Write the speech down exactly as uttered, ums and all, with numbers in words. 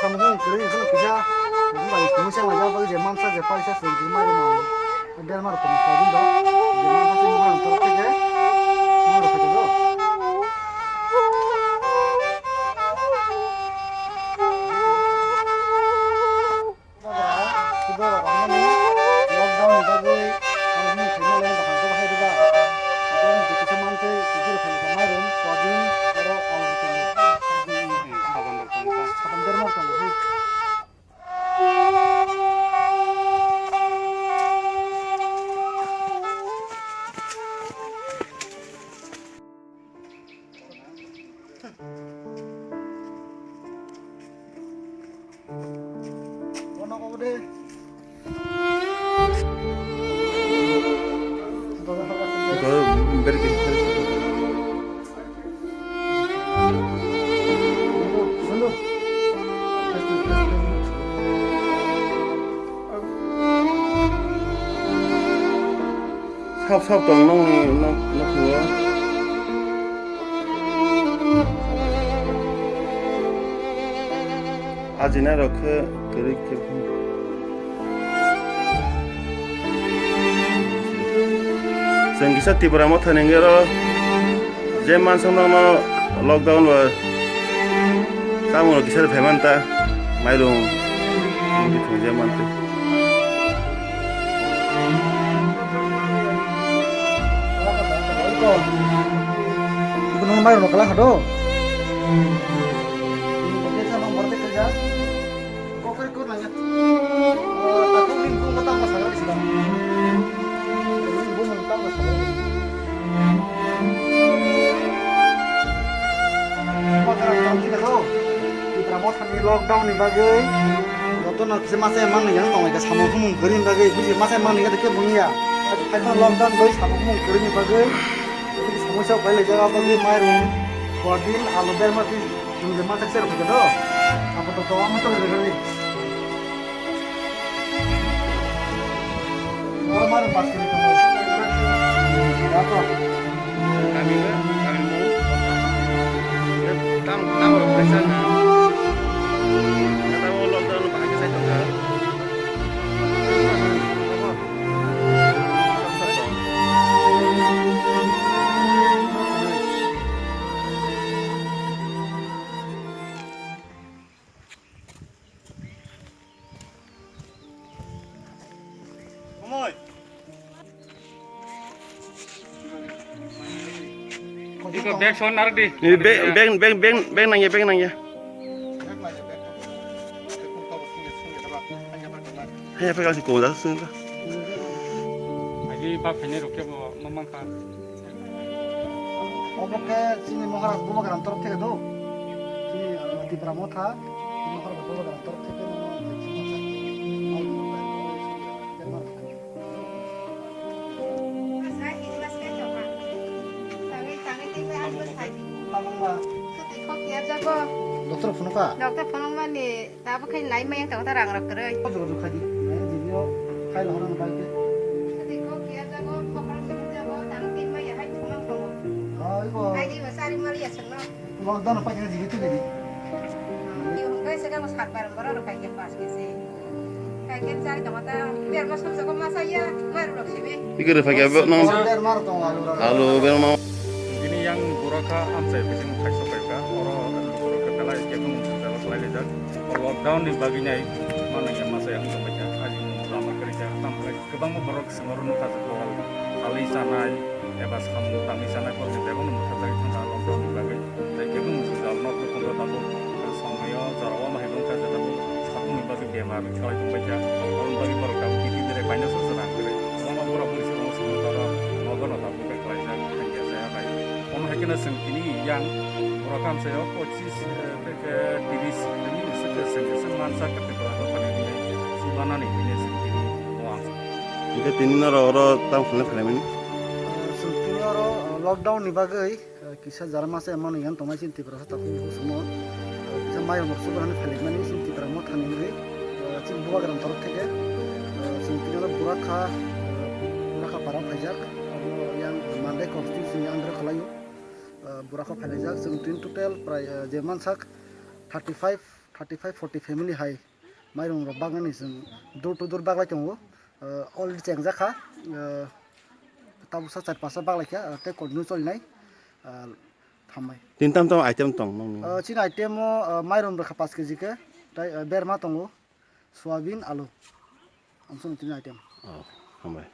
Samung kwrwi wngkhe kisa, wngkha ni kisa wngkha bagwi je mansa je paisa se wngkhe mairum ang. Berma rok tong sojin do, je mansa se mairum tong khe, mairum khe do. Lockdown ni bagwi ang mung khaima le bahai bahai rwba. Ang kisa mantwi kisa khaima mairum sojin oro ang. Sabon rok tongo. Sabon derma rok tongo. Sap sap tong nokni nok nokni o. Ajina rok khe kwrwi khe. Chwng kisa Tipra Motha ni hwnkhe oro je mansa mano lockdown bo tamoni kisa phai manta mairum je mantwi. Ibu nang mairum kala hado. Kokor kur nanya. Takut ni bung matang pasang lagi sila. Bung matang pasang lagi. Makaran tam sila tu. Tipra Motha ni lockdown ni bagwi. Joto no kisa masa emang ni yang tong ka samung humung kwrwi ni bagwi. Buji masa emang ni ka ke bunya. Hai tang lockdown bai samung humung kwrwi ni bagwi. Buji samung sa bai le jaga bagwi mairum. Swadin alu berma ti. Chwng je mansak se rwkha do. Apato to ama to rwkha ni. Oro maro pas kiri tongo. Ato. Kami ba, kami mo. Tam, tam rok kaisa na. Kata mo lockdown bahai sai tongkha. Iko bag son nardi. Ni bag, bag, bag, bag, bag nangya, bag nangya. Hanya pakai si koda sungka. Agi ba phene rokya bo mamang ka. Obo khe chini Maharaj Bubagra ni torok theke do. Chini, ah, Tipra Motha, chini Maharaj Bubagra ni torok theke no. Doctor phunukha? Doctor phunukmani. Tabuk khai nai maya tong ta rang rok kwrwi. Joga joga khai di. Nai di yo khai lo rang bai ke. Tei kok ya jago, kok rang jago, tang tin maya hai thumang tongo. Hai bo. Hai di ba sari mali ya sengno. Lockdown pa kena jigi tu di. Di hung kai sega mo sat bar bora ro kai ke pas ke se. Kai ke sari tongo ta, biar mo sum jago masa ya, mar rok sibi. Ikere phai ke bo nang. Ber mar tongo alu rok. Alu ber ma. Bini yang buraka amchai bising khai sok kai ka, oro buraka kalai ke bung jago kalai le jak. Lockdown ni bagwi nai manwi ya masa yang tongbaikha, ajimung lama kwrwikha, tamo khe kwbangma borok swngo rwno kha, bol salwi chanai eba samung tangwi chanai borokni bebakno mwthangjakgwi thangkha lockdown ni bagwi. Tei kebo mwsajak nok nukhungo tabuk somoi o jorao ma hai wngkha, je tabuk samungni bagwi bemar khlai tongbaikha, aboni bagwi borok tabuk kiti dere paina sosa rang kwrwi. Kwbangma borok bwrwi se omo samung taro nogo no tabuk bai khlaijak, thangya jaya bai. Omo hai kheno chwng tini yang borok amchaio pochis, eh, Khe tris minute se khe chwng khe chwng mansa khe Tripura no thani hinwi chubanani hinwi chwng tini o ang. Hingkhe tini norok oro tamo khlai phaimani? Chwng tini oro, uh, lockdown ni bagwi, uh, kisa jara masa emani yang tongnai chini Tripura sa takhuk bukuchwngno, uh, kisa mayung rok chubanani phailaimani chini Tripura Motha ni wngwi, uh, chini Bubagra ni torok theke, uh, chwng tini oro Burakha, uh, Burakha para phaijak, abo yang Mandai constituency ni under o khlaio. Uh, Burakha phailaijak, chwng tini total prai, uh, je mansak thirty five, Thirty five forty family hai mairung rok baknani chwng door to door baklai tongo. Uh, already chengjak kha. Uh, tabuksa char pasta baklai kha, uh, tei continue cholinai. Uh, hambai. Tin tam tam item tong nongni? Uh, chini item o, uh, mairung rwkha paanch kg khe, tei, uh, berma tongo, soyabin, alu. Amsong tini item. Oh, hambai.